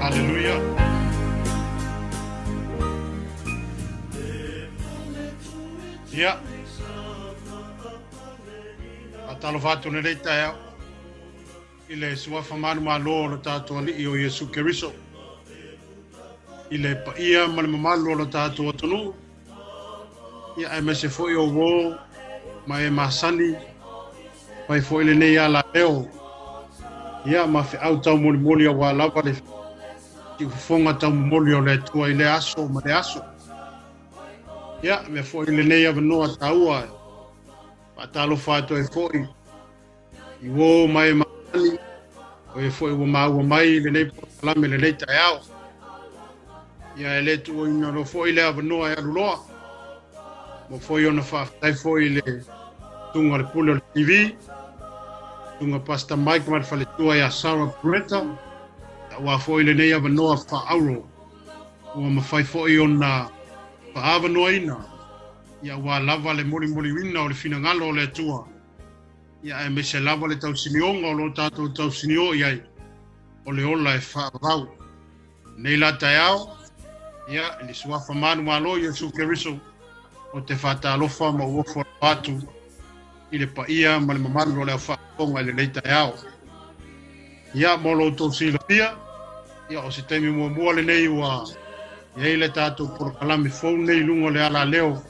Aleluia. Ia. Faatalofa atu lenei taeao i le suafa manumalo o lo tatou Alii o Iesu Keriso, i le paia ma le mamalu o lo tatou atunuu, ia aemaise foi o uō ma e masani fai foi lenei alaleo, ia ma feau taumolimoli aua lava le siufofoga taumomoli o le Atua i lea aso ma lea aso. Ia, avea foi lenei avanoa taua e faatalofa atu ai foi i uō ma e masani, o e foi ua maua mai lenei polokalame lenei taeao. Ia, e le tuuina loa foi le avanoa e alu loa, mo foi ona faafetai foi i le susuga o le pule o le TV, susuga Pastor Mike ma le faletua ia Sarah Bretta, aua foi lenei avanoa faaauro ua mafai foi ona faaavanoaina, ia aua lava le molimoliuina o le finagalo o le Atua, ia aemaise lava le tausinioga o lo tatou tausinio i ai o le ola e faavavau. Nei la taeao, ia, i le suafa manumalo Iesu Keriso, o te faatalofa ma uofo atu i le paia ma le mamalu o le au faafofoga i lenei taeao. Ia, mo lo outou silafia, ia, o se taimi muamua lenei ua i ai le tatou polokalame fou nei i luga o le alaleo,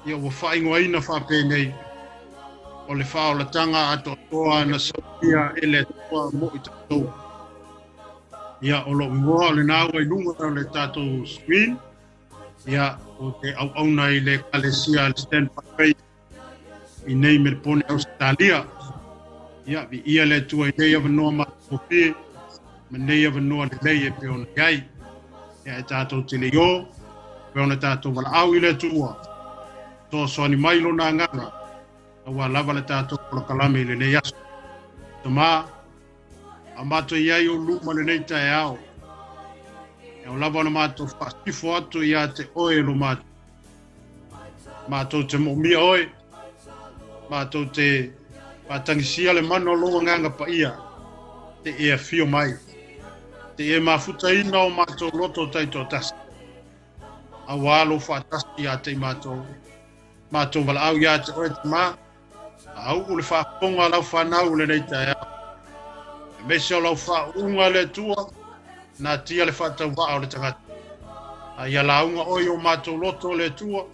ia, ua faaigoaina faapenei, o le faaolataga atoatoa na saunia e le Atua mo i tatou. Ia, o lou igoa o lena ua i luga o le tatou screen, ia, o te auauna i le Ekalesia le Stand by Faith i nei Melebone Ausetalia. Ia, viia le Atua i nei avanoa matagofie ma nei avanoa lelei e pei ona i ai. Ia, e tatou te le i o, pei ona tatou valaau i le Atua, fesoasoani mai lona agaga, aua lava le tatou polokalame i lenei aso. Tama, a matou i ai o luma lenei taeao, e ao lava ona matou faasifo atu ia te oe lo matou. Matou te moomia oe, matou te faatagisia le mana o lou agaga paia, te e afio mai, te e mafutaina o matou loto taitoatasi, aua lou faatasi ia te i matou, matou valaau ia te oe Tama, a uu le faafofoga a lau fanau lenei taeao. Aemaise o lau faauuga le Atua, natia le faatauvaa o le tagata. A ia lauga oe i o matou loto le Atua,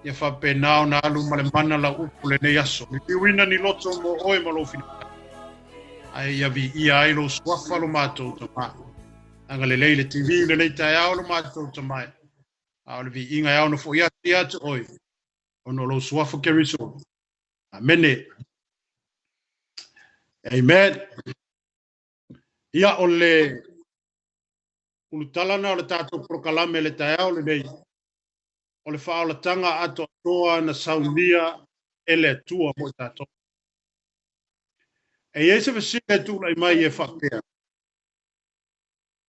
ia faapena ona alu ma le mana lau upu lenei aso. Liliuina ni loto mo oe ma lou finagalo, ae ia viia ai lou suafa lo matou Tama. Agalelei le TV lenei taeao lo matou Tama, a o le viiga e ao ona foi atu ia te oe, ona o lou suafa Keriso. Amene. Amen. Ia, o le ulutalana o le tatou polokalame le taeao lenei, o le faaolataga atoatoa na saunia e le Atua mo i tatou. E i ai se fesili e tulai mai e faapea,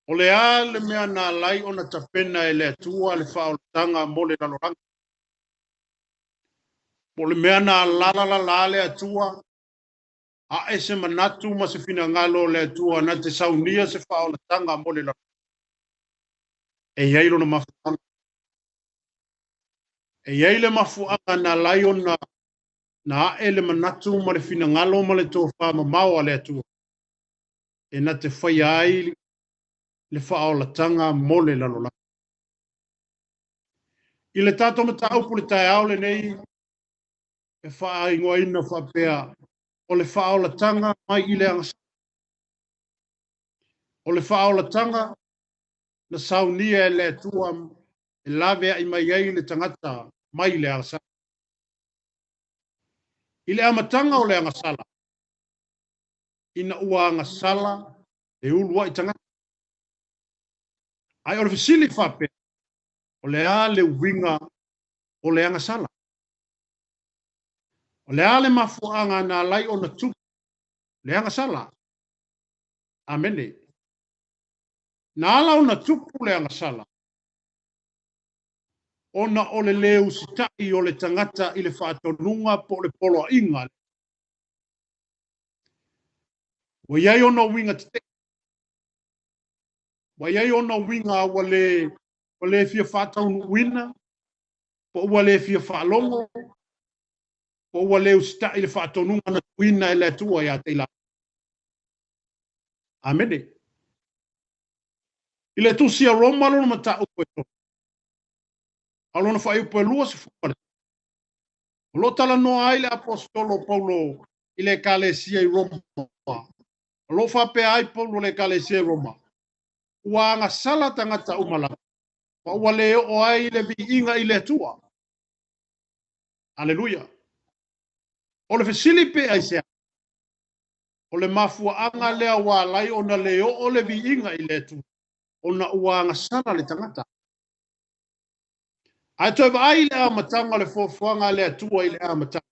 o le a le mea na ala ai ona tapena e le Atua le faaolataga mo le lalolagi? Po o le mea na alalalala le Atua, ae se manatu ma se finagalo o le Atua na te saunia se faaolataga mo le lalolagi. E i ai lona mafuaaga. E i ai le mafuaaga na ala ai ona na ae le manatu ma le finagalo ma le tofā mamao a le Atua e na te faia ai le faaolataga mo le lalolagi. I le tatou mataupu i le taeao lenei, e faaigoaina faapea, o le faaolataga mai i le agasala. O le faaolataga na saunia e le Atua e laveai mai ai le tagata mai le agasala. I le amataga o le agasala, ina ua agasala le uluai tagata. Ae o le fesili faapea, o le a le uiga o le agasala? O le a le mafuaaga na ala ai ona tupu le agasala? Amene. Na ala ona tupu le agasala, ona o le lē usitai o le tagata i le faatonuga po o le poloaiga. Ua i ai ona uiga tetee. Ua i ai ona uiga ua le, ua le fia faataunuuina, po ua le fia faalogo, po ua le usitai i le faatonuga na tuuina e le Atua ia te i latou. Amene. I le tusi a Roma lona mataupu e 3, a o lona fuaiupu e 23, o lo o talanoa ai le aposetolo o Paulo i le ekalesia i Roma. O lo o faapea ai Paulo i le ekalesia i Roma, ua agasala tagata uma lava, ma ua le oo ai le viiga i le Atua. Aleluia. O le fesili pe aisea? O le mafuaaga lea ua ala ai ona le oo le viiga i le Atua, ona ua agasala le tagata. Ae toe vaai i le amataga o le fuafuaga a le Atua i le amataga.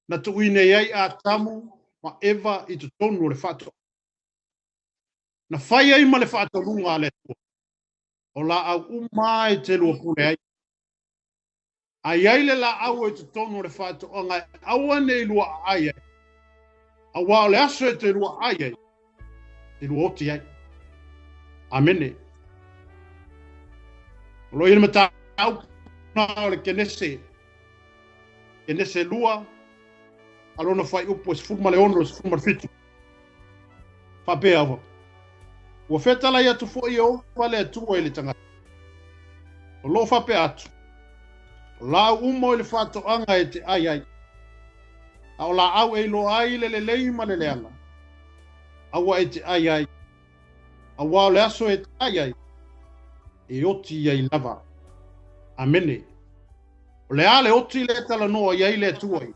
Na tuuina i ai Atamu ma Eva i totonu o le faatoaga. Na fai ai ma le faatonuga a le Atua, o laau uma e te lua pule ai. A i ai le laau i totonu o le faatoaga e aua ne i lua aai ai, aua o le aso e te lua aai ai, e te lua oti ai. Amene. O lo o i ai le mataupu o le Kenese, Kenese 2, a lona fuaiupu e 16 i le 17. Faapea ua, ua fetalai atu foi Ieova le Atua i le tagata. O lo o faapea atu, o laau uma o i le faatoaga e te ai ai, a o laau e iloa ai le lelei ma le leaga, aua e te ai ai, aua o le aso e te ai ai, e oti ai lava. Amene. O le a le oti lea e talanoa i ai le Atua i?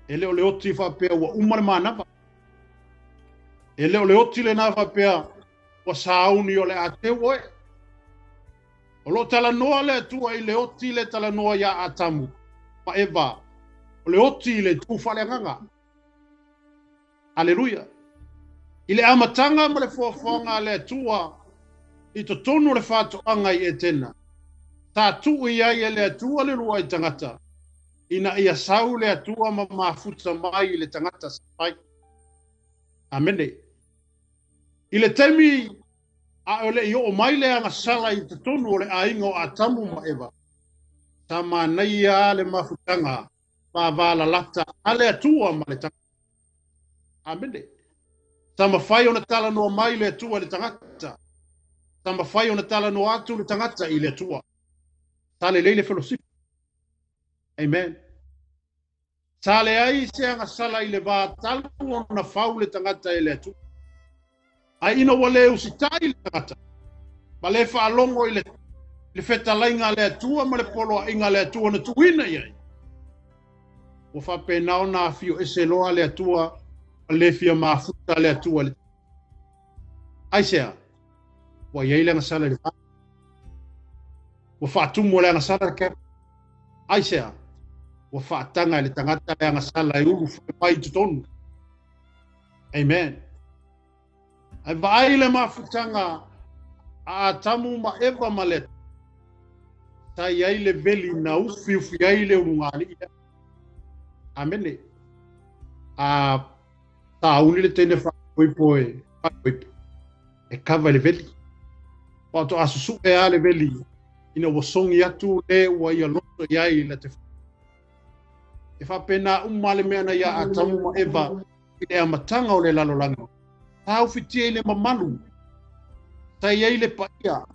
E le o le oti faapea ua uma le manava. E le o le oti lena faapea ua sauni o le a teu oe. O lo o talanoa le Atua i le oti le talanoa iā Atamu ma Eva. O le oti i le itu faaleagaga. Aleluia. I le amataga ma le fuafuaga a le Atua i totonu o le faatoaga i Etena, sa tuu i ai e le Atua le uluai tagata, ina ia sau le Atua ma mafuta mai i le tagata sa fai. Amene. I le taimi a o le i oo mai le agasala i totonu o le aiga o Atamu ma Eva, sa manaia le mafutaga vavalalata a le Atua ma le tagata. Amene. Sa mafai ona talanoa mai le Atua i le tagata. Sa mafai ona talanoa atu le tagata i le Atua. Sa lelei le felosipi. Amen. Sa leai se agasala i le va talu ona fau le tagata e le Atua. Ae ina ua le usitai le tagata, ma le faalogo i le, le fetalaiga a le Atua ma le poloaiga a le Atua na tuuina i ai, ua faapena ona afio ese loa le Atua ma le fia mafuta le Atua i le Aisea? Ua i ai le agasala i le va. Ua faatumu e le agasala le cap. Aisea? Ua faataga e le tagata le agasala e ulu mai i totonu. Amen. Ae vaai le mafutaga a Atamu ma Eva ma le sa i ai le veli na ufiufi ai le ulugalii lea. Amene. A sauni le teine faaipoipo e faaipoipo e kava i le veli. Faatoa susu'e lava le veli ina ua sogi atu le ua ia loto i ai la te E faapena uma le mea na iā Atamu ma Eva i le amataga o le lalolagi. Sa ufitia i le mamalu, sa i ai le paia,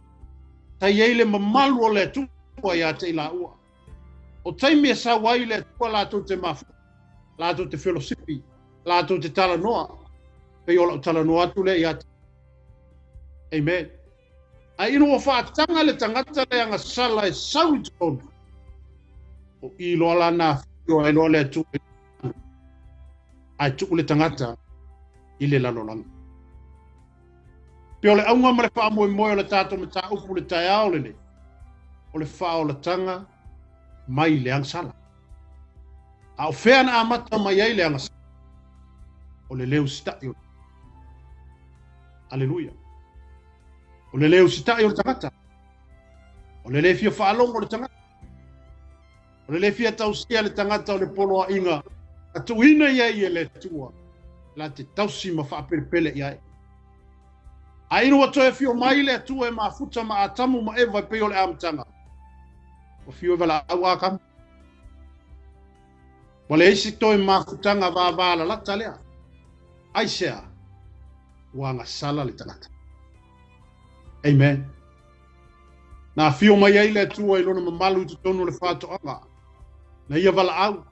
sa i ai le mamalu o le Atua iā te i laua. O taimi e sau ai le Atua latou te mafuta, latou te felosipi, latou te talanoa. Pei o lau talanoa atu lea ia te. Amen. Ae ina ua faataga le tagata le agasala e sau i totonu, o i loa la na afio ai loa le Atua i lalo, ae tuu le tagata i le lalolagi. Pei o le auga ma le faamoemoe o le tatou mataupu i le taeao lenei, o le faaolataga mai le agasala. A o fea na amata mai ai le agasala? O le le usitai o. Aleluia. O le le usitai o le tagata. O le le fia faalogo o le tagata. O le le fia tausia le tagata o le poloaiga na tuuina i ai e le Atua la te tausi ma faapelepele i ai. A ina ua toe afio mai le Atua e mafuta ma Atamu ma Eva e pei o le amataga, ua fiu e valaau Atamu. Ua leai se toe mafutaga vavalalata lea. Aisea? Ua agasala le tagata. Amen. Na afio mai ai le Atua i lona mamalu i totonu o le faatoaga. Na ia valaau.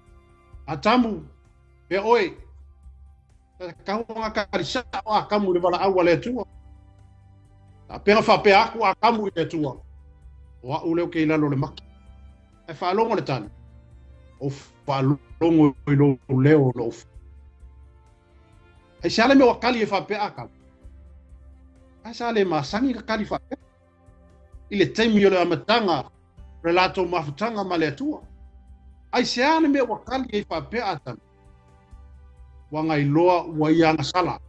Atamu, pea oe. Kahua nga kalisa o Atamu i le valaau a le Atua. Faapea faapea atu Atamu i le Atua. O au leo ke i lalo le maki. Ae faalogo le tali. O faalogo i lou leo lou. Ai se ale mea ua kali e faapea Atamu. Ai sa le masangi ka kali faapea. I le taimi o le amataga o le latou mafutaga ma le Atua. Ai se ale mea ua kali e faapea Atamu. Ua ngailoa ua ia agasala.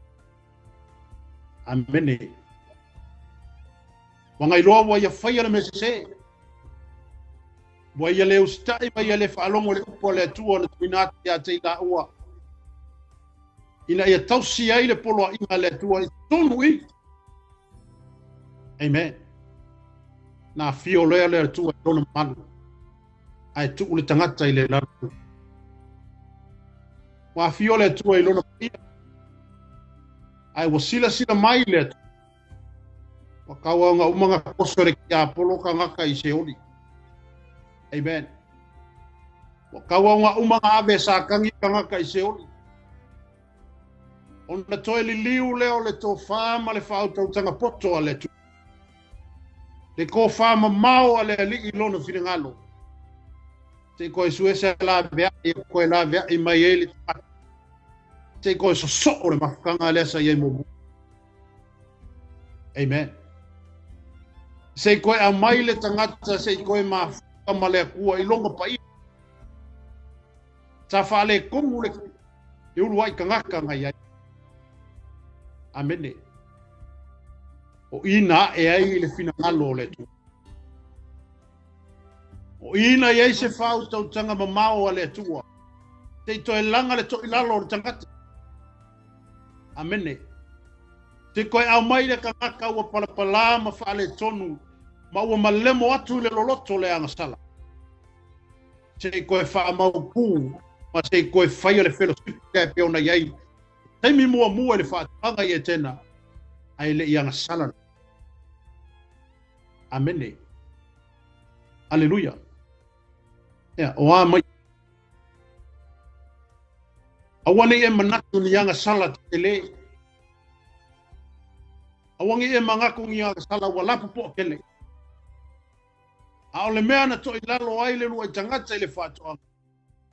Amene. Ua ngailoa ua ia faia le mea sese. Ua ia le usitai ma ia le faalogo i le upu a le Atua na tuuina atu ia te i laua. Ina ia tausi ai le poloaiga a le Atua i totonu i. Amen. Na afio lea le Atua i lona mamalu. Ae tuu le tagata i le lalo. Ua afio le Atua i lona paia. Ae ua silasila mai le Atua. Ua kauaga uma nga koso le kiapolo kangaka i Seoli. Amen. Ua kauaga uma nga ave sa kangi kangaka i Seoli. Ona toe liliu lea o le tofā ma le faautautaga poto a le Atua. Le kofā mamao a le Alii i lona finagalo. Se i koe sue se laveai e koe laveai mai ai le tagata. Se i koe sosoo le mafutaga lea sa i ai muamua. Amen. Se i koe aumai le tagata se i koe mafuta ma le Atua i lona paia. Sa faaletonu le ulu ai tagata na i ai. Amene. O ina ae ai le finagalo o le Atua. O ina i ai se faautautaga mamao a le Atua. Se i toe laga le toilalo o le tagata. Amene. Se koe aumai le tagata ua palapalā ma faaletonu ma ua malemo atu i le loloto le agasala. Se i koe faamaupū ma se i koe faia le fellowship lea e pei ona i ai. Taimi muamua i le faatoaga i Etena, ae le i agasala. Amene. Aleluia. Ia, o a mai. Aua nei e manatu ni agasala tele. Aua nei e manatu ni agasala ua lapopoa tele. A o le mea na toilalo ai le uluai tagata i le faatoaga.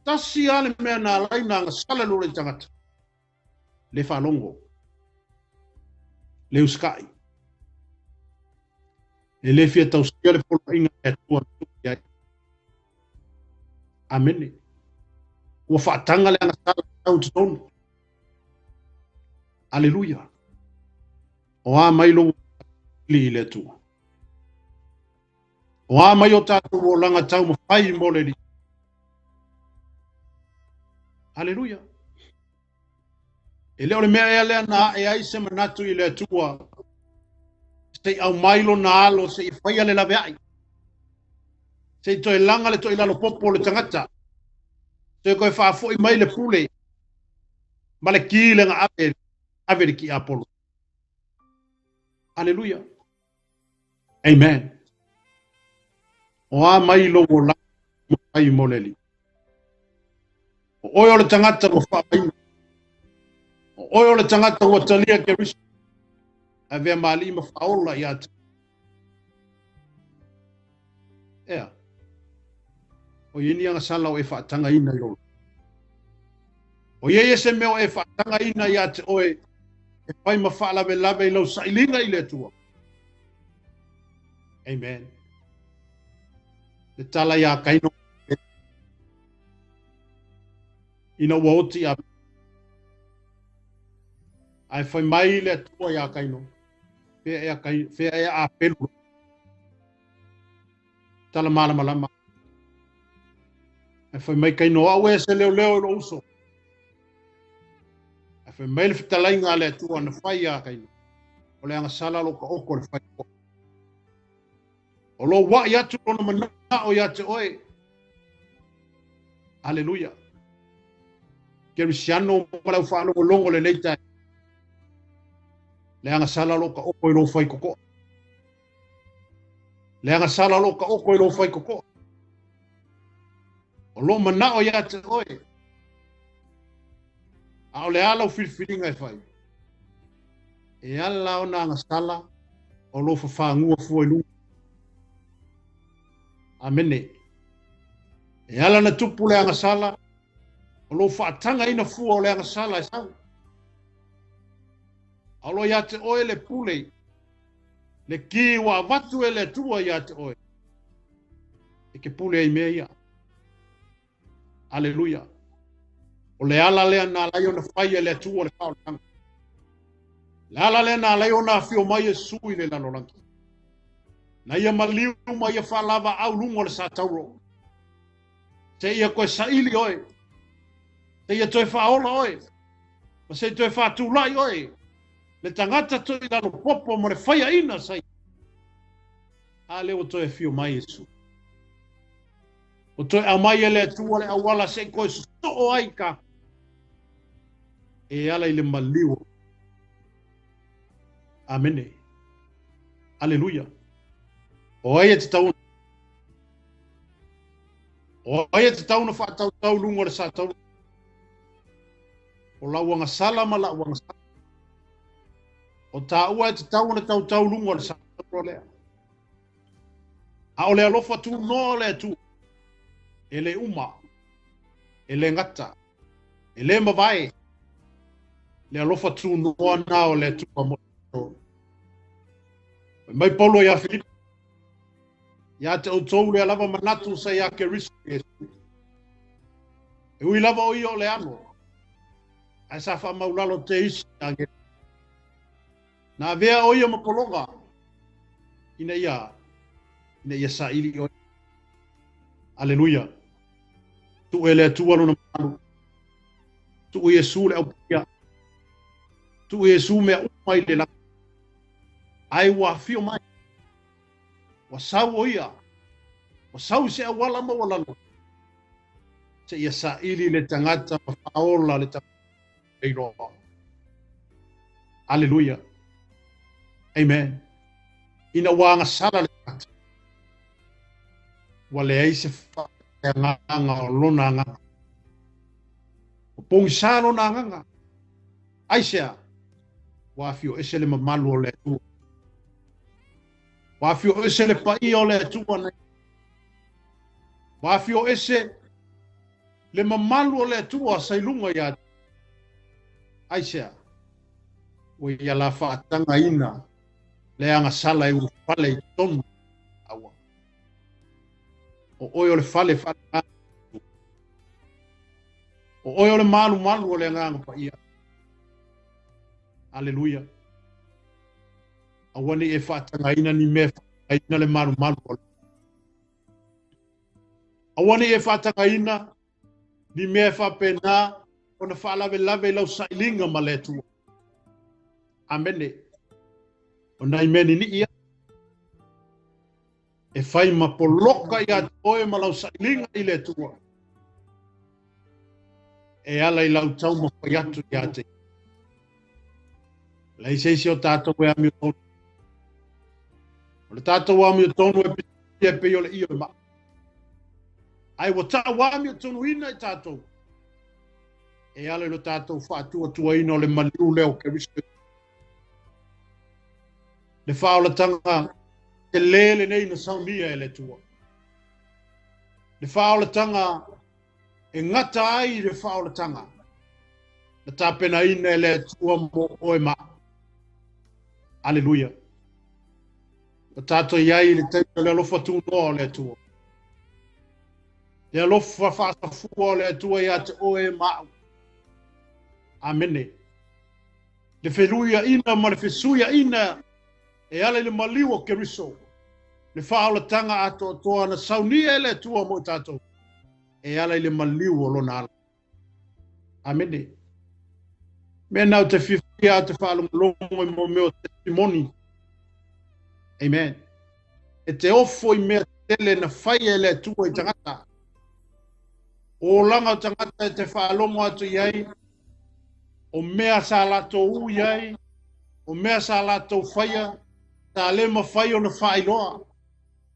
Tasi lava le mea na ala ai na agasala le uluai tagata. Le faalogo. Le usitai. E le fia tausia le poloaiga a le Atua na tuu i ai. Amene. Ua faataga le agasala tau i totonu. Aleluia. O a mai lou i le Atua. O a mai o tatou olaga taumafai mo le Alii. Aleluia. E le o le mea ea lea na ae ai se manatu i le Atua se i aumai lona alo se i faia le laveai. Se i toe laga le toilalo popo o le tagata. Se i koe faafoi mai le pule ma le ki le nga ave, ave le ki apolo. Aleluia. Amen. O a mai lou olaga taumafai mo le Alii. O oe o le tagata ua faamaina. O O oe o le tagata ua talia Keriso e avea ma alii ma faaola ia te. Ea. O ia ni agasala o e faatagaina i lou. O ia ia se mea o e faatagaina ia te oe e fai ma faalavelave i lau sailiga i le Atua. Amen. Le tala ia Kaino ina ua oti a ae fai mai le Atua iā Kaino, fea ea kai, fea ea Apelu. Tala malamalama. Ae fai mai Kaino, au e se leoleo i lou uso. Ae fai mai le fetalaiga a le Atua na fai iā Kaino, o le agasala lo ka oko le fai. O lou wa'i atu lona mana'o iā te oe. Aleluia. Kerisiano ma le au faalogologo lenei taeao. Le agasala o lo ka oko i lou faikoko'a. Le agasala o lo ka oko i lou faikoko'a. O lou mana'o iā te oe. A o le a lau filifiliga e fai? E ala ona agasala o lou fafagua fua i luga. Amene. E ala na tupu le agasala o lou faatagaina fua o le agasala e sau. A o lo ia te oe le pule, le ki ua avatu e le Atua ia te oe. E ke pule ai mea ia. Aleluia. O le ala lea na ala ai ona fai e le Atua le faaolaga. Le ala lea na ala ai ona afio mai Iesu i le lalolagi. Na ia maliu ma ia faalavaau luga o le satauro. Seia toe saili oe. Seia toe faaola oe. Ma se i toe faatulai oe. Le tagata toe i lalo popo ma le faiaina sa ia. A lea ua toe afio mai Iesu. Ua toe aumai e le Atua le auala se i toe sosoo ai ka e ala i le maliu. Amene. Aleluia. O ai e tatau O ai e tatau ona faatautau luga o le satauro? O lau agasala ma la'u agasala. O tāua e tatau ona tautau luga o le satauro lea. A o le alofa tunoa o le Atua, e le uma, e le gata, e le mavae, le alofa tunoa na o le Atua mo tatou. Fai mai Paulo iā Filipi, Ia te outou lea lava manatu sa iā Keriso Iesu. E ui lava o ia o le alo, ae sa faamaulalo te isi agelu. Na avea o ia ma pologa, ina ia, ina ia saili oe. Aleluia. Tuu e le Atua lona mamalu. Tuu Iesu le aupaia. Tuu Iesu mea uma i le lagi. Ae ua afio mai. Ua sau o ia. Ua sau i se auala maualalo. Seia saili le tagata ma faaola le tagata leiloa. Aleluia. Amen. Ina ua agasala le tagata, ua leai se faaleagaga o lona agaga. Ua pogisa lona agaga. Aisea? Ua afio ese le mamalu o le Atua. Ua afio ese le paia o le Atua nei. Ua afio ese le mamalu o le Atua sa i luga ia. Aisea? Ua ia la faatagaina le agasala e ulufale i totonu aua. O oe o le fale faaleagaga. O oe o le malumalu o le agaga paia. Aleluia. Aua ne i e faatagaina ni mea e faatagaina le malumalu o le. Aua ne i e faatagaina ni mea e faapena ona faalavelave i lau sailiga ma le Atua. Amene. O nai mea ninii ia e fai ma poloka ia te oe ma lau sailiga i le Atua. E ala i lau taumafai atu ia te. Leai se isi o tatou e amiotonu. O le tatou amiotonu e pisia e pei o le io e maa. Ae ua tau amiotonuina i tatou. E ala i lo tatou faatuatuaina o le maliu lea o Keriso. Le faaolataga tele lenei na saunia e le Atua. Le faaolataga e gata ai le faaolataga na tapenaina e le Atua mo oe ma au. Aleluia. Ua tatou i ai i le taimi o le alofa tunoa o le Atua. Le alofa faasafua o le Atua ia te oe ma au. Amene. Le feluiaina ma le fesuiaina e ala i le maliu o Keriso, le faaolataga atoatoa na saunia e le Atua mo i tatou, e ala i le maliu o lona ala. Amene. Mea na ou te fiafia ou te faalogologo i mo mea o testimony. Amen. E te ofo i mea tele na fai e le Atua i tagata. O olaga o tagata e te faalogo atu i ai, o mea sa latou ui ai, o mea sa latou faia, sa le mafai ona faailoa.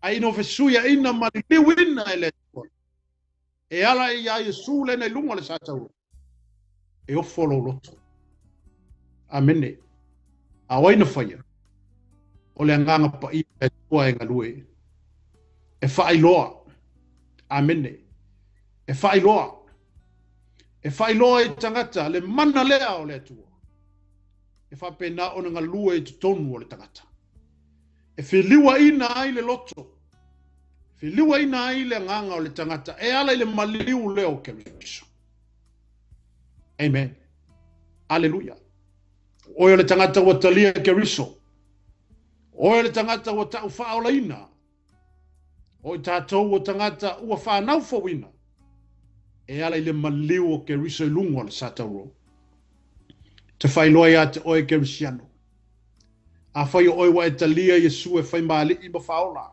Ae ina ua fesuiaina ma liliuina e le Atua. E ala iā Iesu lena i luga o le satauro, e ofo lou loto. Amene. A o ai na faia? O le Agaga Paia o le Atua e galue. E faailoa. Amene. E faailoa. E faailoa i tagata le mana lea o le Atua. E faapena ona galue i totonu o le tagata. E feliuaina ai le loto, feliuaina ai le agaga o le tagata e ala i le maliu lea o Keriso. Amen. Aleluia. Oe o le tagata ua talia Keriso. Oe o le tagata ua tau faaolaina. O i tatou o tagata ua whanau fouina. E ala i le maliu o Keriso i luga o le satauro. Te whailoa ia te oe Kerisiano. Afai o oe ua e talia Iesu e fai ma Alii ma Faaola,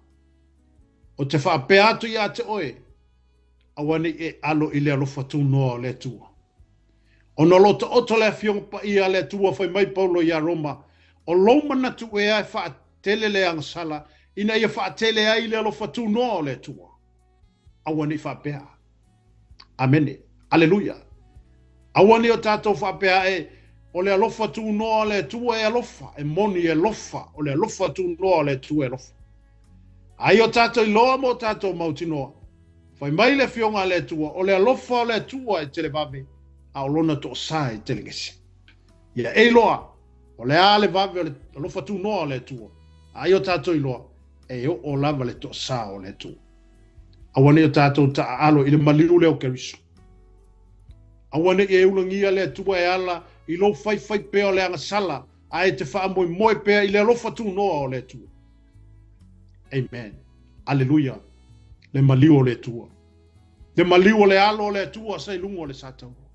o te faapea atu ia te oe, aua ne i e alo i le alofa tunoa o le Atua. Ona o lo o taoto le Afioga Paia a le Atua, fai mai Paulo iā Roma, o lou manatu ea e faatele le agasala, ina ia faatele ai le alofa tunoa o le Atua. Aua ne i faapea. Amene. Aleluia. Aua ne i o tatou faapea ae, o le alofa tunoa o le Atua e alofa, e moni e alofa, o le alofa tunoa o le Atua e alofa. A ia o tatou iloa ma o tatou mautinoa, fai mai le Afioga a le Atua, o le alofa o le Atua e televave, a o lona toasā e telegese. Ia e iloa, o le a le vave o le alofa tunoa o le Atua, a ia o tatou iloa, e oo lava le toasā o le Atua. Aua ne i o tatou taaalo i le maliu lea o Keriso. Aua ne i e ulagia le Atua e ala i lou faifai pea o le agasala, a e te faamoemoe pea i le alofa tunoa o le Atua. Amen. Aleluia. Le maliu o le Atua. Le maliu o le alo o le Atua sa i luga o le satauro.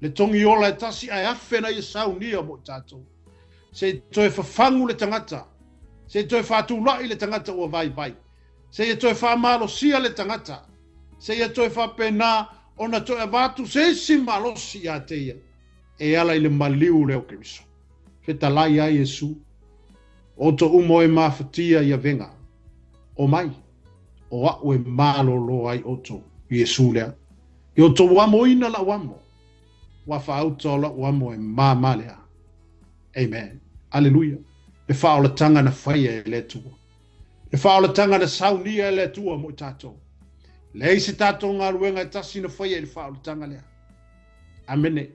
Le togi ola e tasi ae afe na ia saunia mo i tatou. Se i toe fafagu le tagata. Se i toe faatulai le tagata ua vaivai. Se ia toe faamalosia le tagata. Se ia toe faapena ona toe avatu se isi malosi ia te ia e ala i le maliu lea o Keriso. Fetalai ai Iesu, O to uma e mafatia i avega, omai, o a'u e malōlō ai outou, Iesu lea. I outou amoina la'u amo, ua faauta o la'u amo e māmā lea. Amen. Aleluia. Le faaolataga na faia e le Atua. Le faaolataga na saunia e le Atua mo i tatou. Leai se tatou galuega e tasi na faia i le faaolataga lea. Amene.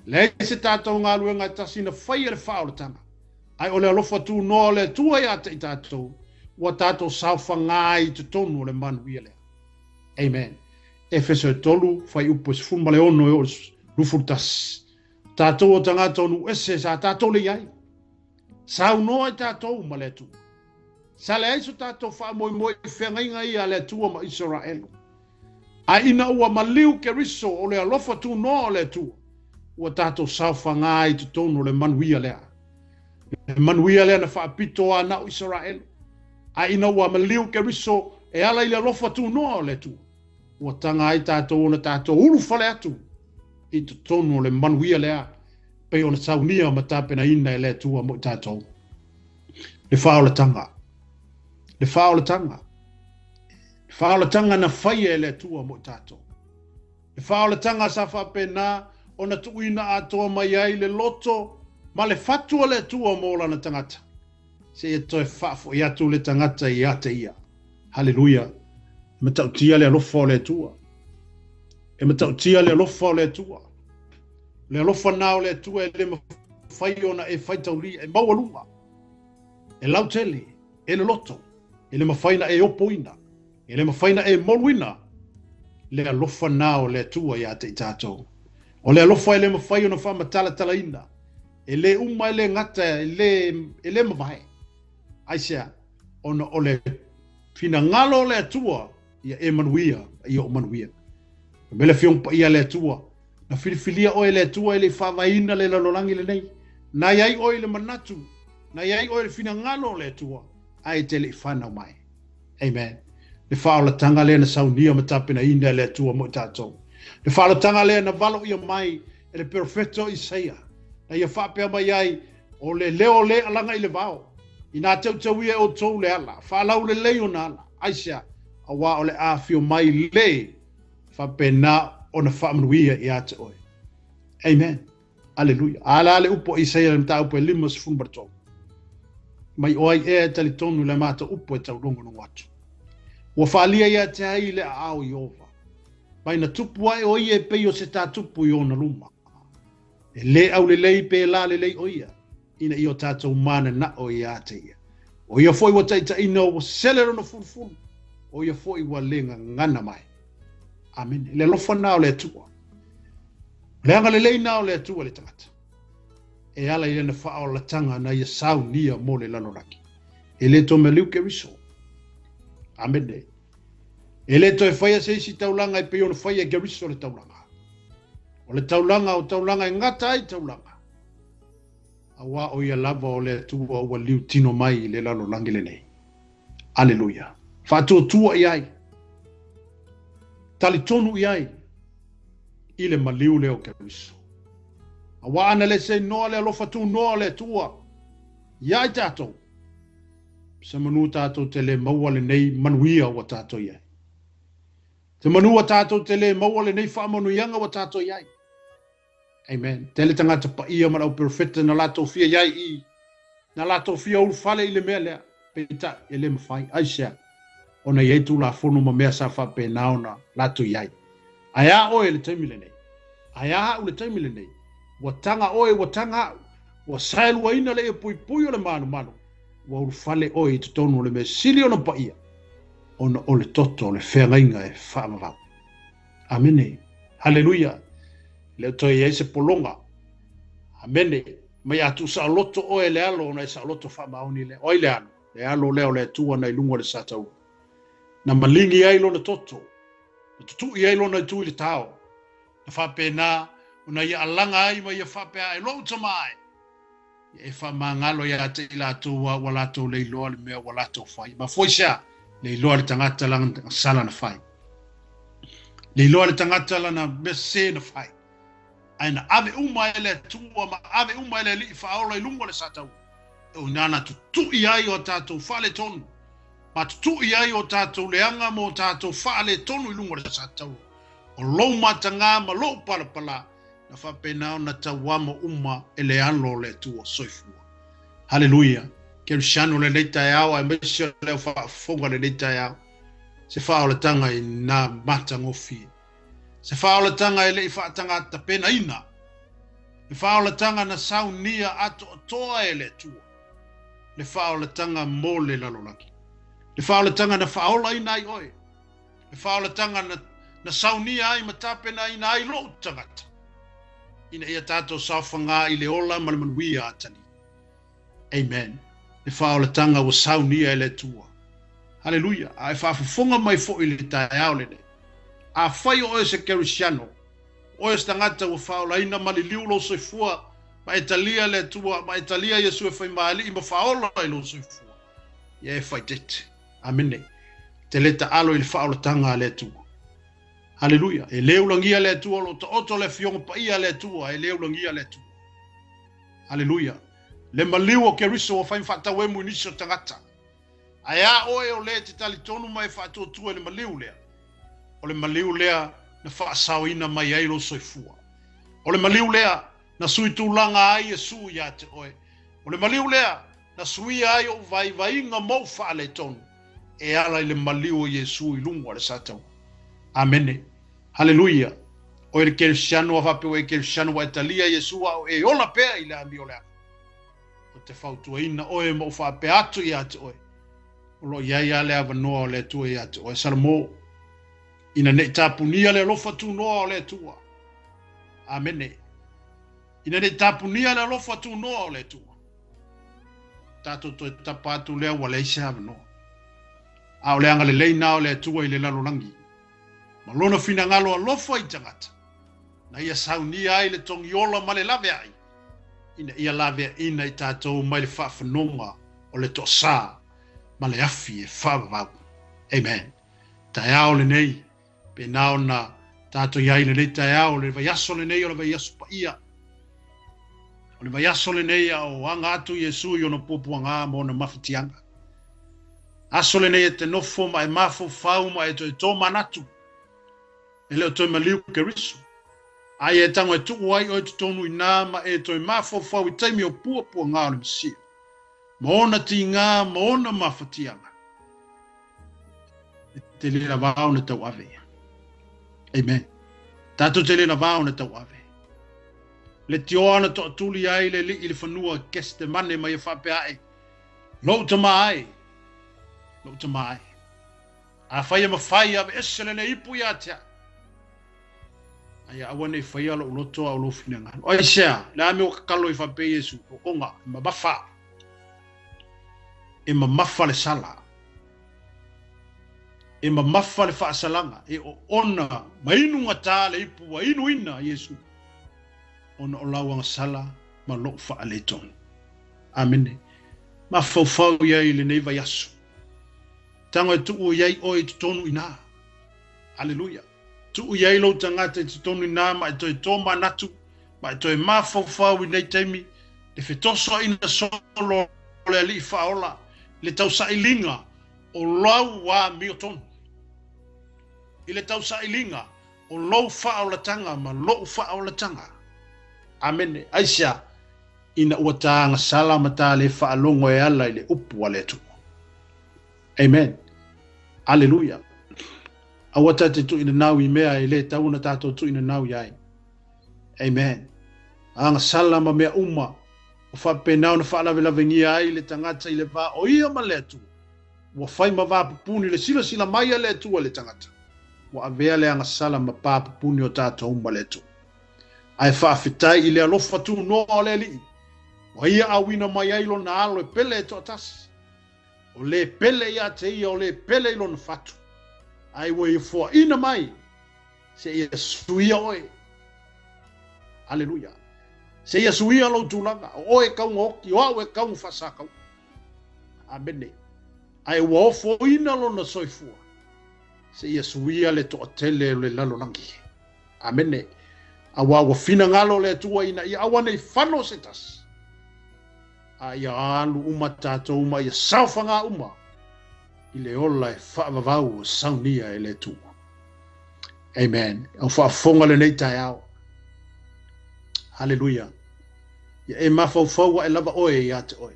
Leai se tatou galuega e tasi na faia i le faaolataga. Ae o le alofa tunoa o le Atua ia te i tatou, ua tatou saofaga ai i totonu o le manuia lea. Amen. Efeso e 3, fuaiupu e 16 e oo i le 21. Tatou o tagata o nuu ese sa tatou le i ai. Saunoa i tatou ma le Atua. Sa leai so tatou faamoemoe i feagaiga ia a le Atua ma Isaraelu. Ae ina ua maliu Keriso o le alofa tunoa o le Atua, ua tatou saofaga ai i totonu o le manuia lea. Le manuia lea na faapito a na'u Isaraelu. Ae ina ua maliu Keriso e ala i le alofa tunoa o le Atua, ua taga ai tatou ona tatou ulufale atu i totonu o le manuia lea pei ona saunia ma tapenaina e le Atua mo i tatou. Le faaolataga. Le faaolataga. Le faaolataga na faia e le Atua mo i tatou. Le faaolataga sa faapena ona tuuina atoa mai ai le loto ma le fatu o le Atua mo lana tagata, seia toe faafo'i atu le tagata ia te ia. Haleluia! E matautia le alofa o le Atua. E matautia le alofa o le Atua. O le alofa na o le Atua e le mafai ona e faitaulia, e maualuga, e lautele, e loloto, e le mafai ona e opoina, e le mafai ona e moluina le alofa na o le Atua ia te i tatou. O le alofa e le mafai ona faamatalatalaina, e le uma, e le gata, e le mavae. Aisea? Ona o le finagalo o le Atua ia e manuia, ia o manuia. Me le Afioga Paia le Atua, na filifilia oe le Atua e le i faavaeina le lalolagi lenei. Na iai oe i le manatu, na iai oe i le finagalo o le Atua, ae e te le i fanau mai. Amen. Le faaolataga lea na saunia ma tapenaina e le Atua mo i tatou. Le faaolataga lea na valoia mai e le perofeta o Isaia, na ia faapea mai ai, o le leo le alaga i le vao, inā teuteuia e outou le ala, faalaulelei ona ala, aisea, auā o le afio mai le faapena ona faamanuia ia te oe. Amen. Aleluia. A la le upu o Isaia le mataupu e 53. Mai o ai ea e talitonu i le matou upu e taulogologo atu. Ua faalia ia te ai le aao i Ova. Mai na tupu ae o ia e pei o se tātupu i ona luma. E le aulelei pe la lelei o ia, ina ia o tātou mananao ia te ia. O ia foi ua taitaina ua sele lona fulufulu, o ia foi ua le gagana mai. Amene. Le alofa na o le Atua. O le agalelei na o le Atua le tagata. E ala i lana faaolatanga na ia saunia mo le lalolagi. E le toe maliu Keriso. Amene. E le toe faia se isi taulaga e pei ona faia e Keriso le taulaga. O le taulaga o taulaga e gata ai taulaga. Auā o ia lava o le Atua ua liutino mai i le lalolagi lenei. Aleluia. Faatuatua i ai. Talitonu i ai i le maliu lea o Keriso. Auā ana le se noa le alofa tunoa o le Atua ia i tatou, se manu tatou te le maua lenei manuia ua tatou i ai. Se manu ua tatou te le maua lenei faamanuiaga ua tatou i ai. Amen. Tele tagata paia ma le au perofeta na latou fia i ai i, na latou fia ulufale i le mea lea, peitai, e le mafai. Aisea? Ona e i ai tulafono ma mea sa faapena ona latou i ai. Ae a oe i le taimi lenei? Ae a au i le taimi lenei? Ua taga oe, ua taga au. Ua saeluaina le puipui o le malumalu. Ua ulufale oe i totonu o le mea sili ona paia, ona o le toto o le feagaiga e faavavau. Amene. Haleluia. Le o toe i ai se pologa. Amene. Mai a tuusaoloto oe le alo ona e saoloto faamaoni lea. O ai le alo? Le alo lea o le Atua na i luga o le sataua. Na maligi ai lona toto. Na tutu'i ai lona itu i le tao. Na faapena ona ia alaga ai ma ia faapea e lou tama ae. Ia e faamagalo ia te i latou a ua latou le iloa le mea ua latou fai. Mafua i se a? Le iloa le tagata lana sala na fai. Le iloa le tagata lana mea sese na fai. Ae na ave uma e le Atua ma ave uma e le Alii faaola i luga o le sataua. E o ina na tutu'i ai o tatou faaletonu, ma tutu'i ai o tatou leaga ma o tatou faaletonu i luga o le sataua. O lou matagā ma lou palapala na faapena ona tauamo uma e le alo o le Atua soifua. Haleluia! Kerisiano lenei taeao aemaise o le au faafofoga lenei taeao, se faaolataga i nā matagofie. Se faaolataga e le i faatagatapenaina. Le faaolataga na saunia atoatoa e le Atua. Le faaolataga mo le lalolagi. Le faaolataga na faaolaina ai oe. Le faaolataga na, na saunia ai ma tapenaina ai lou tagata, ina ia tatou saofagā i le ola ma le manuia atali. Amen. Le faaolataga ua saunia e le Atua. Haleluia. A e faafofoga mai foi i le taeao lenei, afai o oe se Kerisiano, o oe se tagata ua faaolaina ma liliu lou soifua, ma e talia le Atua, ma e talia Iesu e fai ma Alii ma faaola i lou soifua, ia e faaeteete. Amene. Te le taalo i le faaolataga a le Atua. Haleluia. E le ulagia le Atua o lo o taoto le Afioga Paia a le Atua, e le ulagia le Atua. Haleluia. Le maliu o Keriso ua fai ma faatauemu i nisi o tagata. Ae a oe o le e te talitonu ma e faatuatua i le maliu lea? O le maliu lea na faasaoina mai ai lou soifua. O le maliu lea na sui tulaga ai Iesu ia te oe. O le maliu lea na suia ai ou vaivaiga ma ou faaletonu e ala i le maliu o Iesu i luga o le sataua. Amene. Haleluia. Oe le Kerisiano a faapea ua e Kerisiano ua e talia Iesu a o e ola pea i le amio leaga. Ou te fautuaina oe ma ou faapea atu ia te oe. O lo o i ai lava le avanoa o le Atua ia te oe. Salamo, ina ne i tapunia le alofa tunoa o le Atua. Amene. Ina ne i tapunia le alofa tunoa o le Atua. Tatou toe tapa atu lea ua leai se avanoa. A o le agalelei na o le Atua i le lalolagi, ma lona finagalo alofa i tagata, na ia saunia ai le togiola ma le laveai, ina ia laveaina i tatou mai le faafanoga o le toasā ma le afi e faavavau. Amen. Taeao lenei, pena ona tatou i ai i lenei taeao, le vaiaso lenei o le vaiaso paia. O le vaiaso lenei a o aga atu Iesu i ona puapuaga ma ona mafatiaga. Aso lenei e te nofo ma e mafaufau ma e toe tōmanatu. E le o toe maliu Keriso. Aia e tago e tuu ai oe totonu inā ma e toe mafaufau i taimi o puapuaga o le Mesia. Ma ona tigā ma ona mafatiaga. E te le lavā ona tauave. Amen. Tatou te le lavā ona tauave. Le tioa na toatuli ai le alii i le fanua Kestelemane ma ia faapea ae, Lou tama ai, lou tama ai. Afai e mafai, aveese lenei ipu ia te au. Ae aua ne i faia lou loto a o lou finagalo. Aisea, le a mea ua kakalo i faapea Iesu, oonga, e mamafa. E mamafa le sala. E mamafa le faasalaga, e oona ma inu gata le ipu ua inuina Iesu, ona o lau agasala ma lou faaletonu. Amene. Mafaufau i ai i lenei vaiaso. Tago e tuu i ai oe i totonu inā. Aleluia. Tuu i ai lou tagata i totonu inā ma e toe tōmanatu, ma e toe mafaufau i nei taimi, le fetosoaina solo o le Alii Faaola, le tausailiga o lau amiotonu. I le tausailiga o lou faaolatanga ma lou faaolatanga. Amene. Aisea? Ina ua ta agasala ma ta le faalogo e ala i le upu a le Atua. Amen. Aleluia. Aua ta te tuuina nau i mea e le tatau ona tatou tuuina nau i ai. Amen. Agasala ma mea uma o faapena ona faalavelavenia ai le tagata i le va o ia ma le Atua. Ua fai ma va pupuni le silasila mai a le Atua i le tagata. Ua avea le agasala ma pa pupuni o tatou ma le Atua. Ae faafetai i le alofa tunoa o le Alii, ua ia auina mai ai lona alo e pele e toatasi. O le pele ia te ia, o le pele i lona fatu. Ae ua ia foaina mai, seia suia oe. Aleluia. Seia suia lou tulaga, o oe e kauga oki, o au e kauga faasakau. Amene. Ae ua ofoina lona soifua, seia suia le toatele o le lalolagi. Amene. Aua ua finagalo le Atua ina ia aua ne i fano se tasi, a ia alu uma tatou ma ia saofaga uma i le ola e faavavau o saunia e le Atua. Amen. Au faafofoga lenei taeao. Haleluia. Ia e mafaufau ae lava oe ia te oe.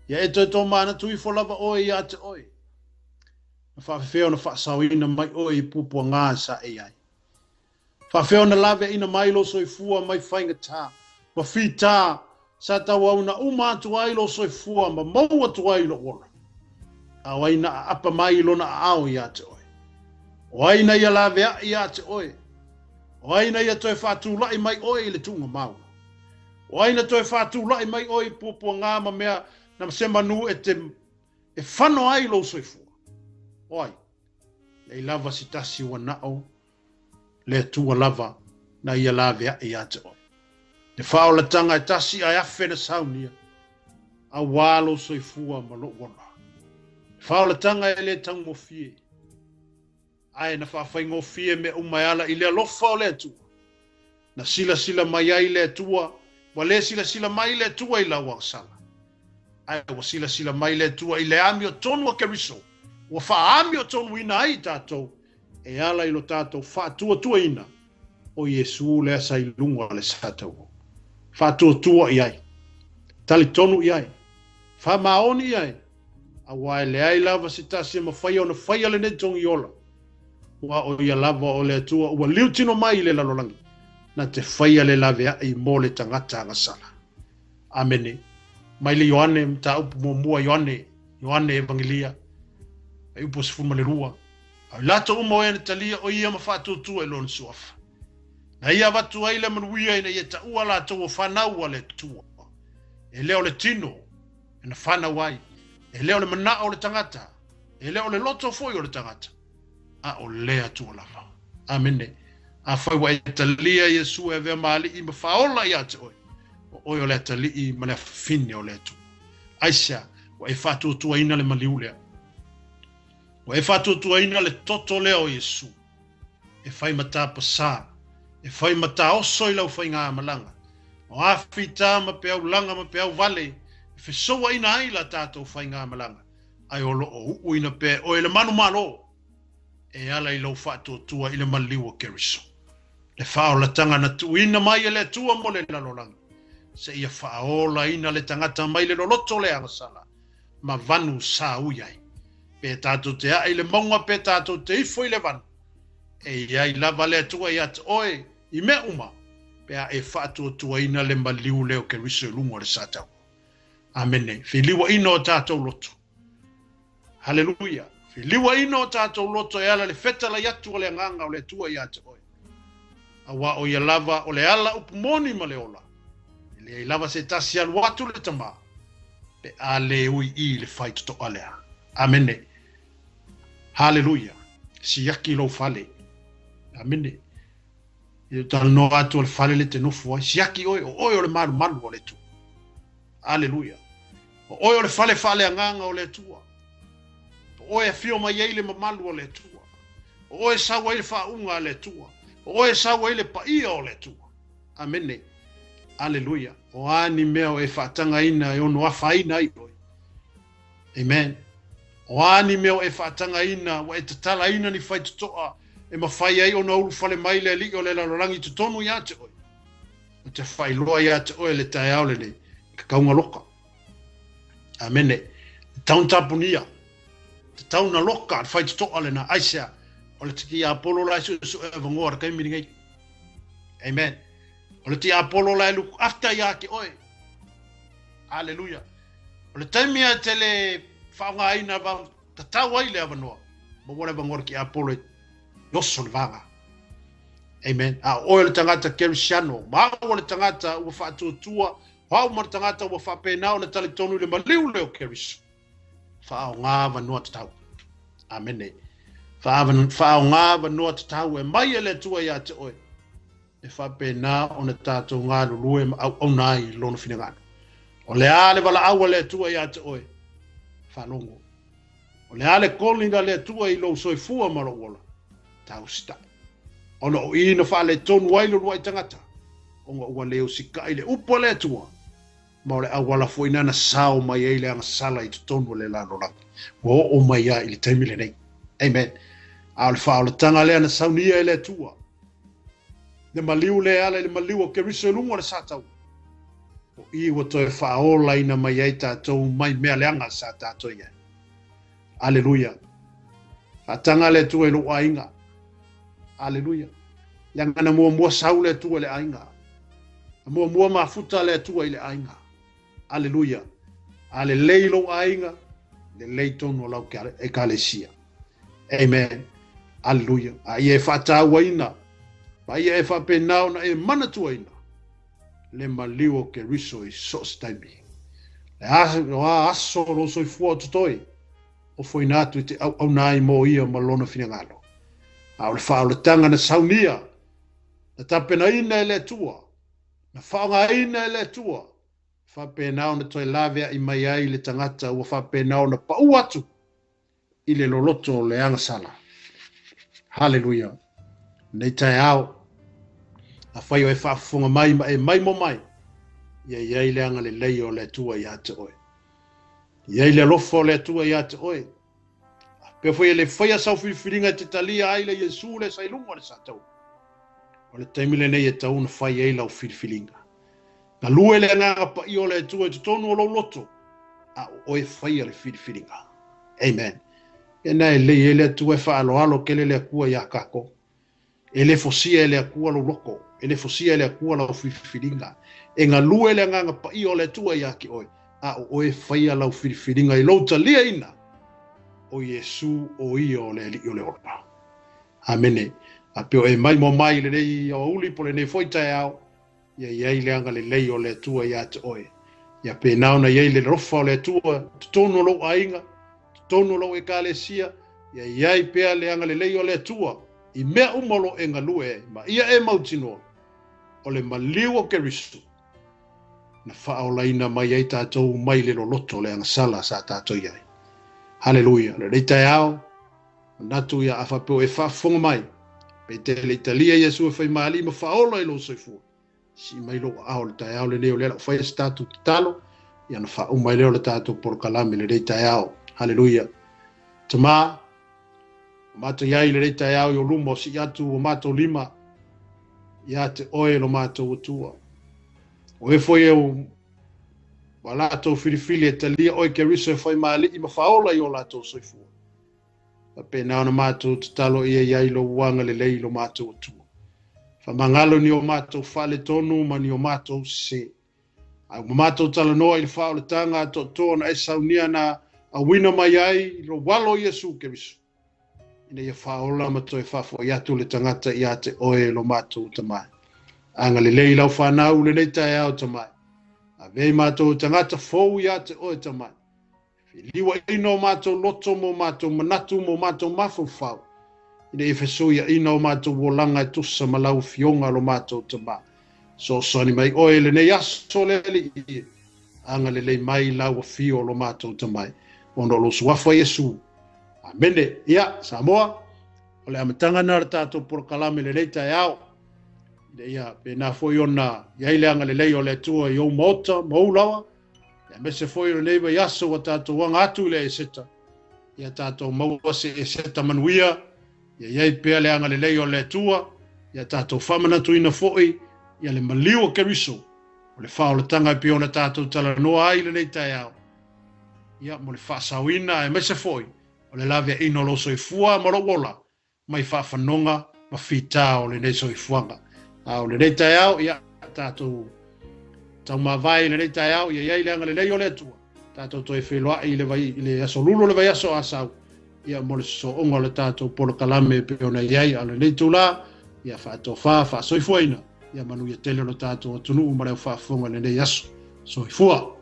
Ia e toe tōmanatu ifo lava oe ia te oe. Na faafefea ona faasaoina mai oe i puapuaga sa e i ai. Faafefea ona laveaina mai lou soifua mai faigata ma fita sa tauauna uma atu ai lou soifua ma maua atu ai lou ola. A o ai na aapa mai i lona aao ia te oe? O ai na ia laveai ia te oe? O ai na ia toe faatulai mai oe i le tuuga mau? O ai na toe faatulai mai oe i puapuaga ma mea na se manu e te e fano ai lou soifua? O ai? Leai lava se tasi ua nao le Atua lava na ia laveai ia te oe. Le faaolatanga e tasi ae afe na saunia, auā lou soifua ma lou ola. Le faaolatanga e le taugofie, ae na faafaigofie mea uma e ala i le alofa o le Atua. Na silasila mai ai le Atua, ua le silasila mai le Atua i lau agasala, ae ua silasila mai le Atua i le amiotonu a Keriso, ua faaamiotonuina ai tatou e ala i lo tatou faatuatuaina O Iesu lea sa i luga o le sa taua. Faatuatua i ai. Talitonu i ai. Faamaoni i ai. Aua e leai lava se tasi e mafai ona faia lenei togiola. Ua o ia lava o le Atua ua liutino mai i le lalolagi, na te faia le laveai mo le tagata agasala. Amene. Mai le Ioane, mataupu muamua Ioane, Ioane Evangelia, fuaiupu 12. A o i latou uma o e na talia o ia ma faatuatua i lona suafa. Na ia avatu ai le manuia ina ia taua latou o fanau a le Atua. E le o le tino e na fanau ai, e le o le manao o le tagata, e le o le loto foi o le tagata, a o le Atua lava. Amene. Afai ua e talia Iesu e avea ma alii ma faaola ia te oe, o oe o le atalii ma le afafine o le Atua. Aisea, ua e faatuatuaina le maliu lea. Ua e faatuatuaina le toto lea o Iesu, e fai ma tapasā, e fai ma taoso i lau faigamalaga. O a fita ma peaulaga ma peauvale e fesouaina ai la tatou faigamalaga, ae o lo o uuina pea e oe le manumalo e ala i lou faatuatua i le maliu o Keriso. Le faaolataga na tuuina mai e le Atua mo le lalolagi, seia faaolaina le tagata mai le loloto o le agasala ma vanu sa ui ai. Pe tatou te ae i le mauga pe tatou te ifo i le vanu, e i ai lava le Atua ia te oe i mea uma, pe a e faatuatuaina le maliu lea o Keriso i luga o le sa taua. Amene. Feliuaina o tatou loto. Haleluia. Feliuaina o tatou loto e ala le fetalai atu o le agaga o le Atua ia te oe. Aua o ia lava o le ala upu moni ma le ola. E leai lava se tasi alu atu le Tama, pe a le ui i le faitotoa lea. Amene. Haleluia. Siaki lou fale. Amene. I talanoa atu o le fale le te nofo ai. Siaki oe, o oe o le malumalu o le Atua. Aleluia. O oe o le fale faaleagaga o le Atua. O oe e afio mai ai le mamalu o le Atua. O oe e sau ai le faauuga a le Atua. O oe e sau ai le paia o le Atua. Amene. Aleluia. O a ni mea o e faatagaina e ono afaina ai oe. Amen. O a ni mea o e faatagaina, ua e tatalaina ni faitotoa e mafai ai ona ulufale mai le alii o le lalolagi i totonu ia te oe. Ou te faailoa ia te oe le taeao lenei, i ka kauga loka. Amene. Te taun tapunia, te tauna loka, le faitotoa lena, aisea, o le tiapolo la e suesue avanoa le taimi lenei. Amen. O le tiapolo la e look after ia te oe. Aleluia. O le taimi a te le faaaogaina tatau ai le avanoa, maua le avanoa le tiapolo e oso le vaga. Amen. A o oe o le tagata Kerisiano, ma au o le tagata ua faatuatua, o au ma le tagata ua faapena ona talitonu i le maliu lea o Keriso. Faaaoga avanoa tatau. Amene. Faaaoga avanoa tatau e mai e le Atua ia te oe, e faapena ona tatou galulue ma auauna ai i lona finagalo. O le a le valaau a le Atua ia te oe, faalogo. O le a le calling a le Atua i lou soifua ma lou ola, tausitai. Ona o i na faaletonu ai le uluai tagata, ona ua le usikai le upu a le Atua, ma o le auala foi na na sao mai ai le agasala i totonu o le lalolagi. Ua oo mai ai i le taimi lenei. Amen. A o le faaolataga lea na saunia e le Atua, le maliu lea e ala i le maliu o Keriso i luga o le sa taua, o i ua toe faaolaina mai ai tatou mai mea leaga sa tatou i ai. Aleluia. Faataga le Atua i lou aiga. Aleluia. Leaga na muamua sau le Atua i le aiga. Na muamua mafuta le Atua i le aiga. Aleluia. A lelei lou aiga, lelei tonu o lau ekalesia. Amen. Aleluia. A ia e faatauaina, ma ia e faapena ona e manatuaina le maliu o Keriso i so o se taimi. Le a aso o lou soifua o totoe, ofoina atu i te auauna ai mo ia ma lona finagalo. A o le faaolataga na saunia, na tapenaina e le Atua, na faaaogaina e le Atua, faapena ona toe laveai mai ai le tagata ua faapena ona pau atu i le loloto o le agasala. Haleluia. Nei taeao, afai o e faafofoga mai ma e maimo mai, ia i ai le agalelei o le Atua ia te oe. Ia i ai le alofa o le Atua ia te oe. A pea foi e le faia sau filifiliga e te talia ai le Iesu lea sa i luga o le sa taua. O le taimi lenei e tatau ona fai ai lau filifiliga. Galue le Agaga Paia o le Atua i totonu o lou loto, a o oe faia le filifiliga. Amen. Ena e lelei ai le Atua e faaaloalo tele le Atua iā tatou. E le fosia e le Atua lou loto, e le fosia e le Atua lau filifiliga. E galue le Agaga Paia o le Atua iā te oe, a o oe faia lau filifiliga i lou taliaina o Iesu o ia o le Alii o le ola. Amene. A pe o e mai mo mai i lenei aoauli po o lenei foi taeao, ia i ai le agalelei o le Atua iā te oe. Ia pēnā ona i ai le alofa o le Atua i totonu o lou aiga, totonu o lou Ekalesia, ia i ai pea le agalelei o le Atua i mea uma o lo o e galue ai, ma ia e mautinoa, o le maliu o Keriso na faaolaina mai ai tatou mai le loloto o le agasala sa tatou i ai. Haleluia! Lenei taeao, manatu ia a faapea o e faafofoga mai, pe te le i talia Iesu e fai ma Alii ma faaola i lou soifua, sii mai lou aao i le taeao lenei o lea la ua faia se tatou tatalo, ia ona faauma ai lea o le tatou polokalame i lenei taeao. Haleluia! Tama, ua matou i ai i lenei taeao i ou luma o sii atu o matou lima ia te oe lo matou Atua. O e foi e ua latou filifili e talia oe Keriso e fai ma Alii ma faaola i o latou soifua. Faapena ona matou tatalo ia i ai lou agalelei i lo matou Atua. Faamagalo ni o matou faaletonu ma ni o matou sese. Ae ua matou talanoa i le faaolataga a toatoa na e saunia na auina mai ai i lou Alo Iesu Keriso, ina ia faaola ma toe faafoi atu le tagata ia te oe lo matou Tama. Agalelei i lau fanau lenei taeao Tama. Ave i matou tagata fou ia te oe Tama. Feliuaina o matou loto ma o matou manatu ma o matou mafaufau, ina ia fesuiaina o matou olaga e tusa ma lau Afioga lo matou Tama. Soasoani mai oe i lenei aso le Alii e, agalelei mai lau Afio lo matou Tama, ona o lou Suafa Iesu. Amene. Ia, Samoa, o le amataga lena o le tatou polokalame i lenei taeao, ina ia pēnā foi ona i ai le agalelei o le Atua i ou maota ma ou laoa, Aemaise foi o lenei vaiaso ua tatou aga atu i le Eseta, ia tatou maua se Eseta manuia, ia i ai pea le agalelei o le Atua, ia tatou faamanatuina foi ia le maliu o Keriso, o le faaolataga e pei ona tatou talanoa ai i lenei taeao, ia mo le faasaoina aemaise foi o le laveaiina o lou soifua ma lou ola mai faafanoga ma fitā o lenei soifuaga. A o lenei taeao, ia, tatou taumavae i lenei taeao, ia i ai le agalelei o le Atua, tatou toe feiloai i le, vai, i le aso Lulu o le vaiaso a sau, ia mo le sosooga o le tatou polokalame e pei ona i ai. A o lenei itulā, ia faatofa, faasoifuaina, ia manuia tele lo tatou atunuu ma le au faafofoga i lenei aso. Soifua!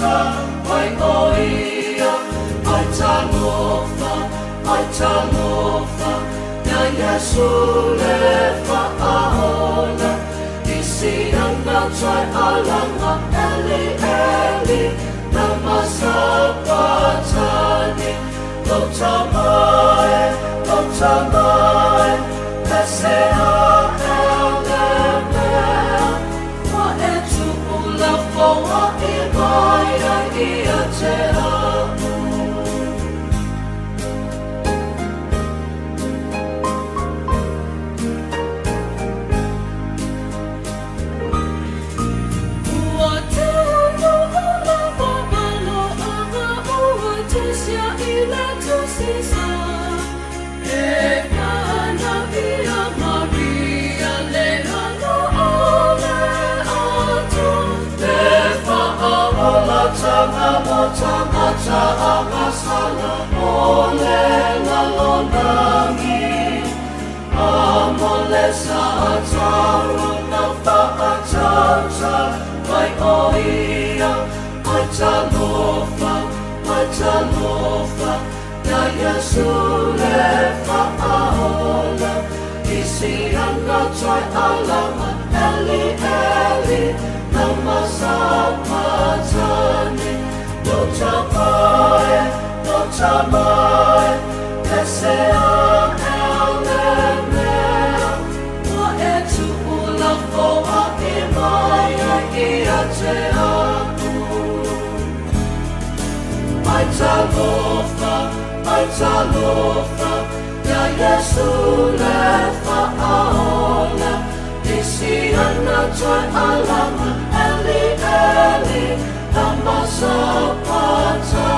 Mai o ia, ai talofa, ai talofa, ia Iesu le faaola, i siana toe alaga, Eli, Eli, lama sabachthani, lota mai, lota mai, pese a ele mea, ua e tuulafoai mai ai ia te a'u. Ua taunuu lava maloaga ua tusia i le Tusi Sa. E fanau ia Maria le alo o le Atua, le faaolataga mo tagata agasala o le lalolagi. A mo le sa na faatatau mai o ia, ai talofa, ai talofa, ia Iesu le faaola, i siana toe alaga, Eli, Eli, lama sabachthani, lota mai, lota mai, pese a ele mea, ua e tuulafoai mai ai ia te a'u. Ai talofa, ai talofa, ia Iesu le faaola, i siana toe alaga, Eli, Eli, lama sabachthani.